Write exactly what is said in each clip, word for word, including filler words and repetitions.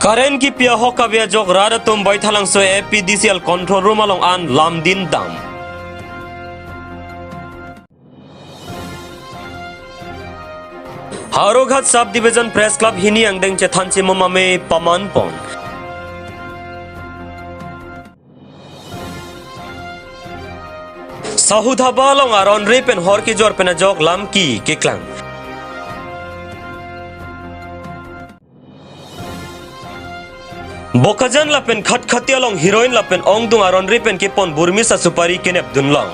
Current kipi ahok ave ajok rat atum Baithalangso A P D C L control room along an lamdin dam. Howraghat Sub Division Press Club hini angdeng chethan chimum amei paman pon. Sahu Dhaba along aron-re pen hor kejor pen ajok lam ki keklang. Bokajan lapen Khatkhati along heroin lapen ongdung aron-re pen kepon burmesa supari kenep dunlong.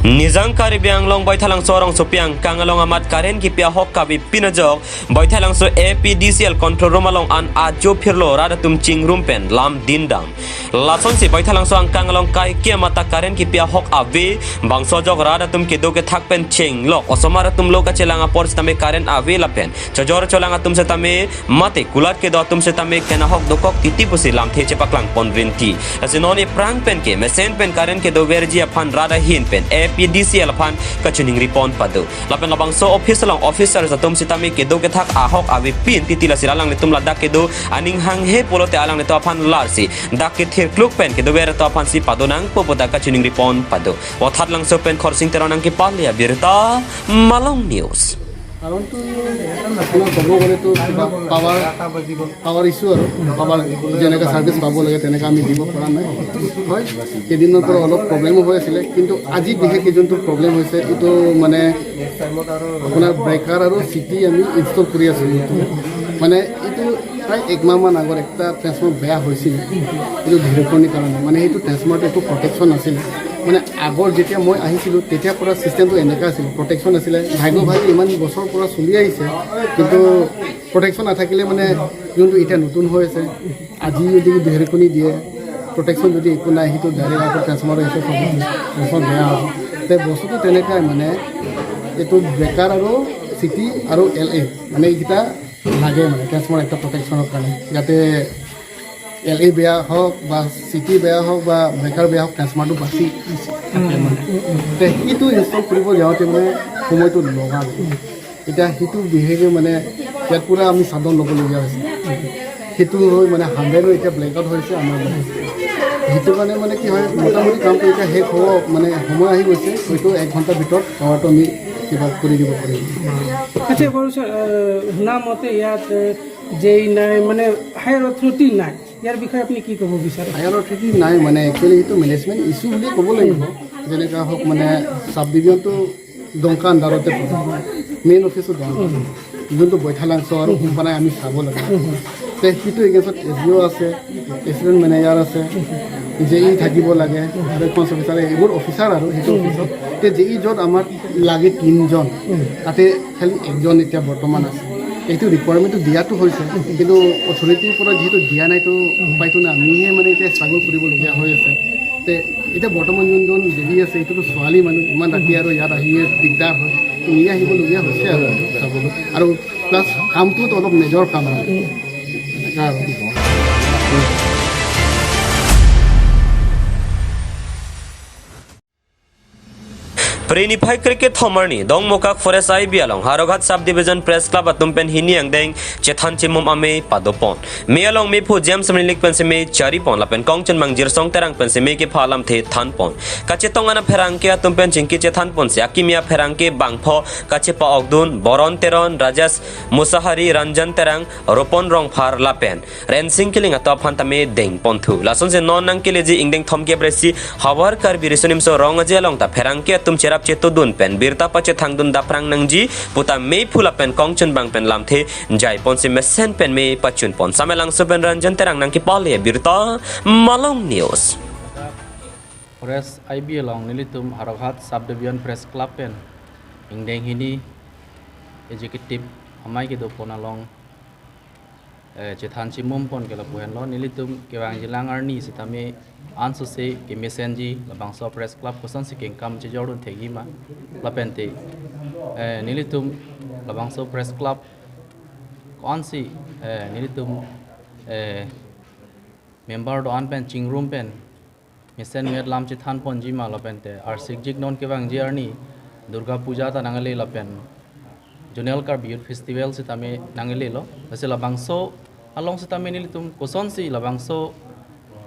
Nijang Karbi Anglong Baithalangso arongsopi angkang along amat current kipi ahok kave pin ajok Baithalangso A P D C L control room along an ajo phirlo rat atum chingrum pen lamdin dam. Lasonsi Baithalangso angkang along kaike amata current kipi ahok ave, bangso ajok rat atum kedo kethak pen chenglok, osomar atum lo kachelang apor sitame current ave lapen chojor cholang atum sitame mate kulat kedo atum sitame kenahok dokok titi pusi lamthe chepaklang pon rinti. Lasi non ephrang pen ke mesen pen current kedoverji aphan rat ahin pen A P D C L aphan kachiningri pon pado. Lapen labangso office along officers atum sitame kedo kethak ahok ave pin titi, lasi alanglitum ladak kedo aning hanghe pulote alanglitum aphan larsi dak kethir kluk pen kedover atum aphansi pado nangpo pu dak kachiningri pon pado. Vothatlangso pen Khorsing Teron nangkepale abirta, Malong News. Aron tu apuna kobo gole tu kiba power, power issue aru, power jeneka service pabo lage teneka ami dibo para nai. Hoi, kedinor pora olop problem hoi asile, kintu aji biheke jontu problem hoise, itu mane apuna breaker aru C T ami install kori asu. Mane itu prai ek mah man agor ekta transformer beya hoisil. Itu dhirikoni karone, mane itu transformer tu protection asil. Mane agor jetia moi ahisilu, tetia pora system tu eneka asil, protection asile. Bhaigo bhai iman bosor pora suli ahise, kintu protection nathakile mane jontu etia notun hoi ase. Aji jodi dhirikoni diye, protection jodi eku nai, hitu direct ako transformer ase, transformer beya hobo. Te bostu tu teneka mane, itu breaker aru C T aru L A, mane ekita lage mane transformer ekta protection or karone, jate L A beya hok ba C T beya hok ba breaker beya hok, transformer tu basi thake mane. Te hitu install koribo jaote mane somoi tu loga. Etia hitu biheke mane iyat pura ami sadon lobo logiya hoise. Hitu hoi mane hundred hoi etia blackout hoise amar mane. Hitu karone mane ki hoi, motamoti kam to etia শেষ hobo mane somoi ahi goise, hoito ek ghonta bhitor power to ami kiba kori dibo paribo. আচ্ছা, এইবাৰ ছাৰ, আহ, শুনা মতে ইয়াত, আহ, J E নাই, মানে higher authority নাই, ইয়াৰ বিষয়ে আপুনি কি ক'ব বিচাৰে? হায়াৰ অথৰিটি নাই মানে, একচুৱেলি এইটো মেনেজমেণ্ট ইছ্যু বুলি ক'ব লাগিব। যেনেকা হওক মানে, চাব ডিভিজনটো ডংকা আণ্ডাৰতে পৰে, মেইন অফিচটো ডংকা, যোনটো বৈঠালাংচ' আৰু কোম্পানী আমি চাব লাগে। তে সেইটো এগেইনষ্টত এছ ডি অ' আছে, এচিষ্টেণ্ট মেনেজাৰ আছে, জে ই থাকিব লাগে, ৰেছপন্স অফিচাৰ, এইবোৰ অফিচাৰ আৰু সেইটো অফিচত। তে জে ই য'ত আমাৰ লাগে তিনিজন, তাতে খালি একজন এতিয়া বৰ্তমান আছে। এইটো ৰিকুৱাৰমেণ্টটো দিয়াটো হৈছে, কিন্তু অথৰিটিৰ পৰা যিহেতু দিয়া নাই, তো উপায়তো নাই, আমিহে মানে এতিয়া ষ্ট্ৰাগল কৰিবলগীয়া হৈ আছে। তে এতিয়া বৰ্তমান যোনজন জে ই আছে, এইটোতো ছোৱালী মানুহ, ইমান ৰাতি আৰু ইয়াত আহিয়ে দিগদাৰ হয়, তো নিজে আহিবলগীয়া হৈছে আৰু চাবলৈ। আৰু প্লাছ কামটোতো অলপ মেজৰ কাম আৰু। এনেকা আৰু। Pre niphai kre-kethom arni Dongmukak Forest I B along Howraghat Sub Division Press Club atum pen hini angdeng chethan chimum amei padopon. Mei along meiphu James Menilik pensi mei charipon lapen kongchunbang Jirsong Terang pensi mei kepha alamthe thanpon. Kachetong an apherangke atum pen chingki chethanponsi akimi apherangke bangpho kachepa-okdun Boron Teron, Rajesh Musahari, Ranjan Terang, Ropon Rongphar lapen Rensing Killing atum aphan tame dengponthu. Lasonsi non nangkeleji ingdeng thomkep resi Havar Karbi Riso Nimso Rong Aje along ta pherangke atum cherap chetodun pen birta pachethangdun daprang nangji puta meiphu lapen kongchunbang pen lamthe jaiponsi mesen pen mei pachunpon. Samelangso pen Ranjan Terang nangkepale birta, Malong News. Forest I B along nelitum Howraghat Sub Division Press Club pen ingdeng hini Executive amei kedopon along, eh, chethan chimumpon ke lapu henlo. Nelitum kevangjilang arni sitame ansose kemesenji labangso Press Club kosonsi kengkam chejordun thekji ma lapente, eh, nelitum labangso Press Club ko-ansi, eh, nelitum, eh, member do-an pen chingrum pen mesen met lam chethanponji ma lapente arsik jik non kevangji arni Durga Puja ta nangle lapen Zonal Karbi Youth Festival sitame nanglelo. Lasi labangso along sitame nelitum kosonsi labangso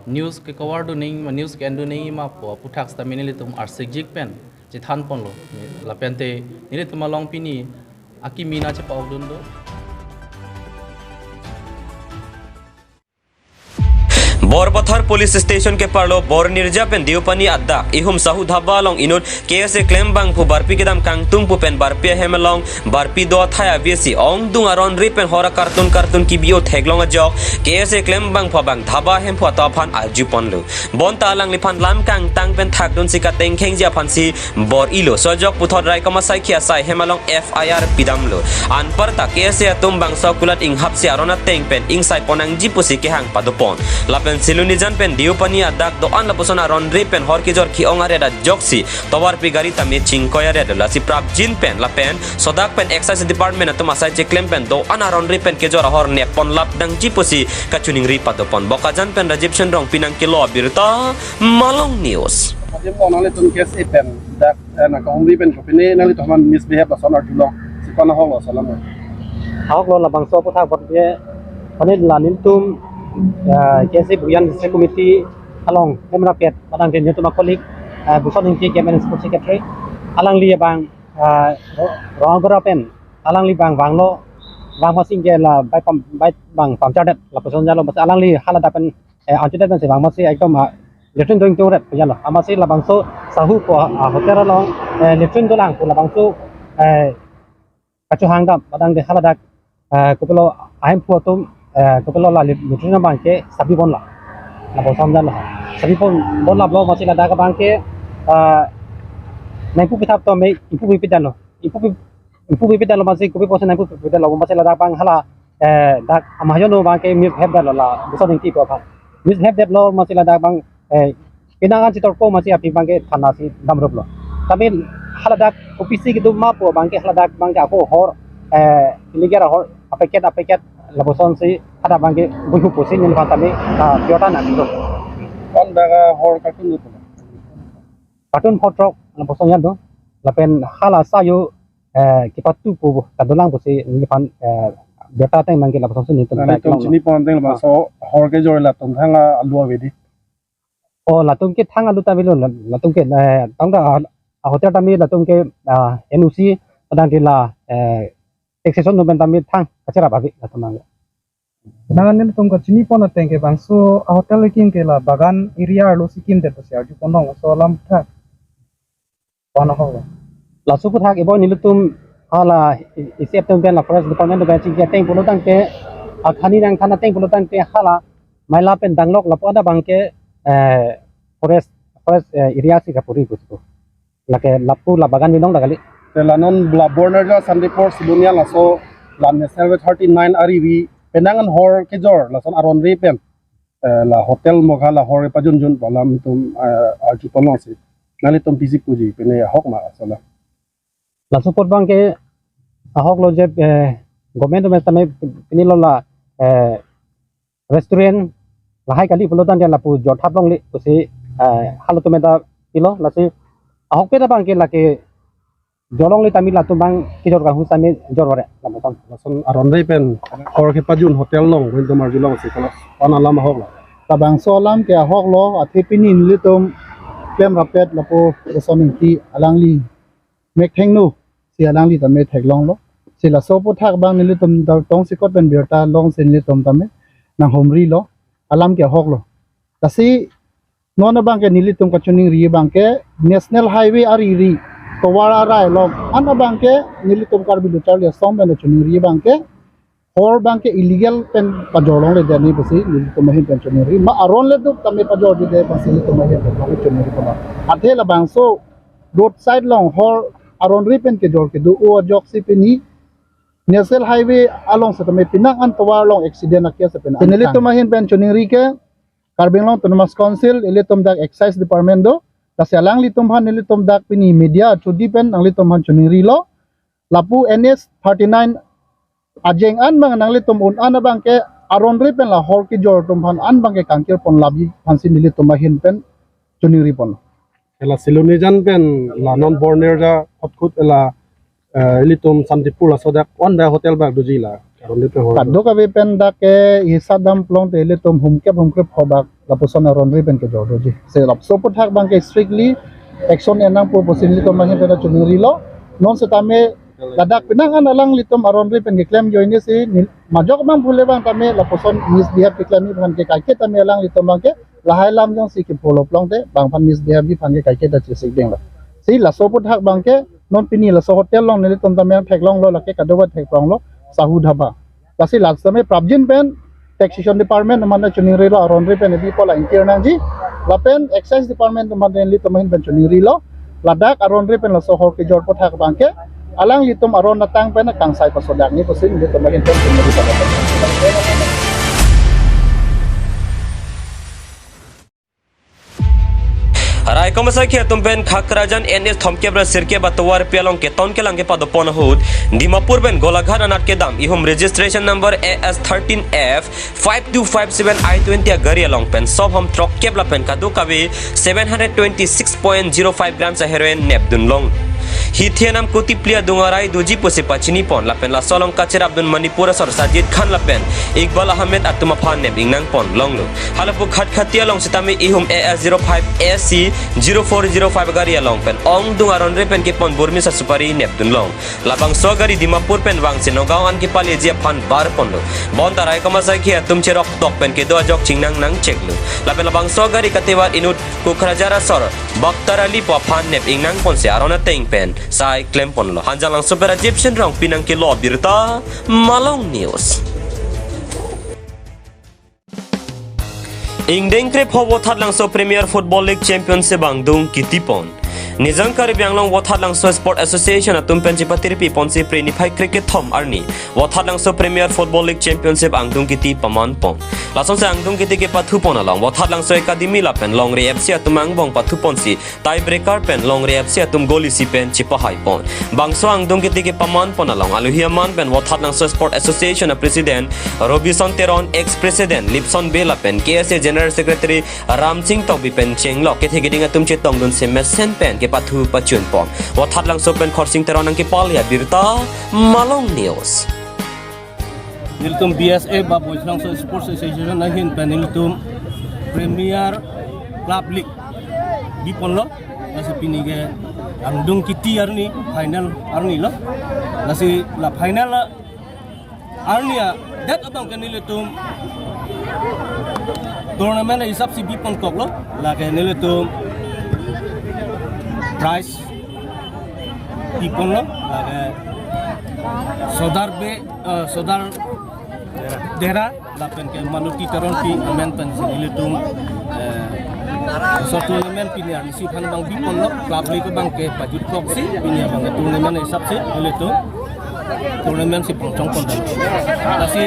news ke cover do nangji ma, news ke-en do nangji ma pu aputhak sitame nelitum arsikjik pen chethan ponlo. Lapente nelitum along pini akimi nangchepa-ok dun do. Borpathar Police Station ke-arlo Bornirja pen Deopani adak ihum Sahu Dhaba along inut K S A klembangphu barpi kedam kangtung pu pen barpi ahem along barpi do athai avesi ongdung aron ri pen hor a-carton carton kebi-o theklong ajok K S A klembangphu abang dhaba ahemphu atum aphan arju ponlo. Bonta alangliphan lam kangtang pen thakdunsi katengkhengji aphansi bor-ilo. Sojok puthot raikom asai khi asai hem along F I R pidamlo. Anparta K S A atum bangso kulat inghapsi aron ateng pen ingsai pon nangji pusi kehang padopon. Lapen Silonijan pen Deopani adak do-an lapuson aron ri pen hor kejor ke-ong aret ajoksi tovarpi gari tame chingkoi aret lasi prapjin pen lapen sodak pen Excise Department atum asai cheklem pen do-an aron ri pen kejor ahor neppon lap nangji pusi kachiningri padopon. Bokajan pen Rajiv Shenrong pinang kelo abirta Malong News. Adim mo nanglitum K S A pen dak, eh, nangkahumri pen kopine nanglitum aphan misbehave lason arjulong, si ko-an ahok lo salam. Ahok lo labangso aputhak bot ye, pone la nelitum, eh, K S A Bokajan District Committee along hem rapet padang ke nelitum a-colleague, eh, Buson Ingti, K M N Sports Secretary, alangli abang, eh, ro-, Rongagora pen alangli abang vanglo, vang masing ke la bike pam-, bike abang puncture det, lapuson jalo, bas alangli haladak pen, eh, anchot det pensi vang masi ekdom, ah, latrine do ingtung ret jalo. Amatsi labangso Sahu pu, ah, hotel along, eh, latrine dolang pu labangso, eh, kachohang dam padang de haladak, eh, kopilo ahemphu atum, eh, kopilo la lat-, latrine abang ke sabi ponlo. Lapuson jalo. Sabi pon, ponlo blo masi ladak abang ke, eh, nangpu pithap tame ipu pipit dalo. Ipu pi-, ipu pipit dalo masi kopi pusi nangpu pipit dalo masi ladak abang hala, eh, dak amayon abang ke misbehave detlo la Buson Ingti pu aphan. Misbehave detlo masi ladak abang, eh, pinang an chitor ko masi api abang ke thana si damruplo. Tapi haladak kopisi kedo ma pu abang ke haladak abang ke ako hor, eh, illegal ahor apacket apacket lapusonsi hadak abang ke buhu pusi neliphan tame, ah, biota nangdo. Ko-an dak ahor carton do? Carton pho throk lapuson ya do. Lapen hala sayu, eh, kepatu pu kadolang pusi neliphan, eh, biota ateng abang ke lapusonsi nelitum nanglitum chinipon ateng labangso hor kejor latum thang alu ave di. Oh, latum ke thang alu ta avelo, la-, latum ke, eh, tangda, ah, hotel tame latum ke, ah, N O C padang de la, eh, taxation atum pen tame thang kacherap ave latum abang. Nang nelitum kachinipon ateng ke bangso a-hotel kekim ke la bagan area arlosi kimdet pusi arju ponlong, laso alam thak. Ko-an ahok lo? Laso aputhak ibo nelitum hala i-, isi atum pen la forest department pen chingki ateng pulo tangte, akhani nangthan ateng pulo tangte hala Maila pen Danglok lapu-an abang ke, eh, forest, forest, eh, area si kapuri pusi pu. Lake lapu la bagan binong dak kali. Te la non la Bornirja, Sandipur, Silonijan laso la National Highway thirty-nine ari ave, penang an hor kejor lason aron ri pen, eh, la hotel mokha la hor pajunjun pu alam itum, eh, arju ponlongsi. Nanglitum pisi puji, pine ahok ma laso alam? Laso apot abang ke ahok lo je, eh, government atum tame pini lo la, eh, restaurant lahai kali pulo tangte lapu jorthap longle pusi, eh, halatum ta pilo, lasi ahokpet abang ke lake jorlongle tame latum abang kejor kanghu tame jor ore lapuson. Lason aron ri pen hor kepajun hotel along, wen tum arjulongsi kolas ko-an alam ahok lo? Labangso alam ke ahok lo, athe pini nelitum klem rapet lapu Buson Ingti alangli mek thengno si alangli tame theklonglo. Si laso aputhak abang nelitum ta tongsekot pen birta longsi nelitum tame nanghumrilo, alam ke ahok lo. Lasi non abang ke nelitum kachiningri abang ke National Highway ari ri tovar arai along an abang ke nelitum Karbi Lo Charli Asong pen chiningri abang ke hor abang ke illegal pen pajor longle dani pusi nelitum ahin pen chiningri. Ma aron le duk tame pajor di de pusi nelitum ahin pen chiningri pama. Athe labangso roadside along hor aron ri pen kejor kedo-o ajoksi pini National Highway along setame penang an tovar along accident a-case pen. Nelitum ahin pen chiningri ke Karbi Anglong Autonomous Council, ilitum dak Excise Department do, lasi alanglitum aphan nelitum dak pini media through di pen nanglitum aphan chiningrilo, lapu N H thirty-nine ajeng an abang nanglitum un-an abang ke aron ri pen la hor kejor atum aphan an abang ke kangkir pon labi aphansi nelitum ahin pen chiningri pon. Ela Silonijan pen la non Bornirja khot khot ela eh, ilitum Santipur laso dak on the hotel bak doji la aron ri pen ho. Kadokave pen dak ke hisap dam plong te ilitum humkep humkrep ho bak lapuson aron ri pen kejor doji. Si laso aphuthak abang ke strictly action en nangpo pusi nelitum ahin pen choningri lo. Non setame ladak penang an alanglitum aron ri pen keklem ajoine si ni majok abang pule abang tame lapuson misbehave keklem aphan ke kaike tame alanglitum abang ke lahai alam jongsi kepho lo plong te bang aphan misbehave aphan ke kaike ta chesik ding lo. Si laso aphuthak abang ke non pini laso hotel along nelitum tame theklong lo, lake kadokave theklong lo, Sahu Dhaba. Lasi laso tame prapjin pen taxation department atum anta choningri lo, aron ri pen ebi pola ingkir nangji. Lapen excise department atum anta nelitum ahin pen choningri lo. Ladak aron ri pen laso ahor kejor aphuthak abang ke alanglitum aron atang pen kangsai pasodak nangji pusi nelitum ahin pen choningri lo. Raikom asaikhi atum pen Khakrajan N H thomkep ra sirkep atovar pi along keton kelang kepadopon ahut Dimapur pen Golaghat anat kedam ihum registration number A S thirteen F five two five seven I twenty agari along pen sob ham throkkep lapen kadokave seven hundred twenty-six point zero five grams a heroin nepdun long. Hithi anam kuti pli adung arai doji pusi pachini pon lapen laso along kacherapdun Manipur asor Sajid Khan lapen Iqbal Ahmed atum aphan nep ingnang pon longlo. Halapu Khatkhati along sitame ihum A S zero five A C zero four zero five gari along pen ongdung aron ri pen kepon burmi sa supari nepdun long. Labangso gari Dimapur pen vangsi Nagaon an kepaleji aphan bar ponlo. Bonta raikom asaikhi atum cherok tok pen kedo ajok chingnang nangcheklo. Lapen labangso gari katevar inut Kokrajhar asor Bakhtar Ali pu aphan nep ingnang ponsi aron ateng pen sai klem ponlo. Hanjanglangso pen Rajiv Shin Rongpi nangkelo abirta, Malong News. Ingdeng krepho Vothatlangso Premier Football League Championship angdung kiti pon. Nijang Karbi Anglong Vothatlangso Sport Association atum pen chepatirpi ponsi Phre niphai krekethom arni Vothatlangso Premier Football League Championship angdung kiti paman pon. Lasonsi angdung kiti kepathu pon along Vothatlangso Academy lapen Longri F C atum angbong pathu ponsi tiebreaker pen Longri F C atum goal isi pen chepahai pon. Bangso angdung kiti kepaman pon along aluhi aman pen Vothatlangso Sport Association a President Robison Teron, ex President Lipson Bey lapen K S A General Secretary Ramsing Tokbi pen chenglok kethe keding atum chetongdun semesen pen kepathu pachun pon. Vothatlangso pen Khorsing Teron nangkepale abirta, Malong News. Nelitum B S A ba Vothatlangso Sports Association ahin pen nelitum Premier Club League bi ponlo. Lasi pini ke angdung kiti arni final arni lo. Lasi la final arni adet abang ke nelitum tournament hisap si bi pon koklo. Lake nelitum prize bi ponlo. Lake Sodar Bey, eh, Sodar Dera lapen ke Maloti Teronpi amen pensi nelitum, eh, so tournament pini arni si aphan abang bi ponlo, club league abang ke pajut koksi, pini abang ke tournament hisap si nelitum tournament si pangchong pon. Lasi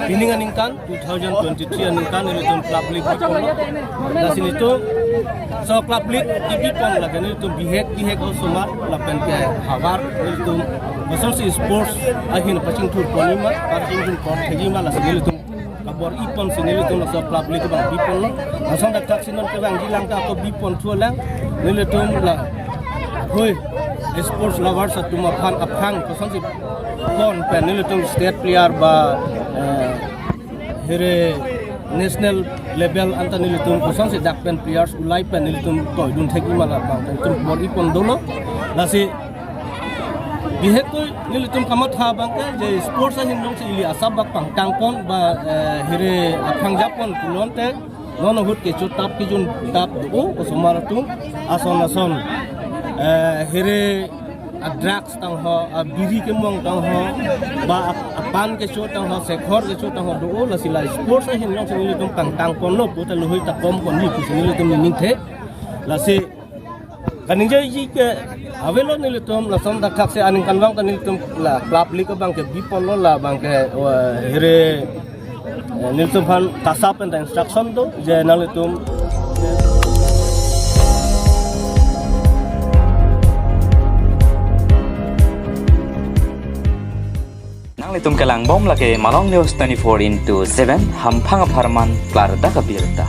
pining aningkan two thousand twenty-three aningkan nelitum club league bi ponlo. Lasi nelitum so club league bi pon lake nelitum bihek bihek osomar lapen ke havar nelitum kosonsi sports ahin pachingthur ponji ma, pachingthur pon theji ma, lasi nelitum kabor-i ponsi nelitum laso club league abang bi ponlo. Lason dak thak si non kevangji lang ta ako bi ponthu lang. Nelitum la hoi sports lovers atum aphan aphan kosonsi pon pen nelitum state player ba, eh, here national level anta nelitum kosonsi dak pen players ulai pen nelitum toidun thekji ma labang nelitum bor-i pon dolo. Lasi bihek toi nelitum kamatha abang ke je sports ahin jongsi ili asap bak pangtang pon ba, eh, here aphrang japon pulote non ahut kecho tap kejun tap do-o osomar atum ason ason, eh, here a drugs tangho, a biri kemong tangho, ba a, a pan kecho tangho, sekhor kecho tangho do-o, lasi la sports ahin jongsi nelitum pangtang ponlo puta luhui ta kom ponji pusi nelitum ningthe. Lasi kaningjeji ke avelo nelitum lason dak thak si aningkanvang ta nelitum la club league abang ke bi ponlo labang ke, eh, here, eh, nelitum aphan kasa pen ta instruction do je nanglitum Nanglitum kelang bom lake Malong News twenty-four into seven, hamphang apharman klardak abirta.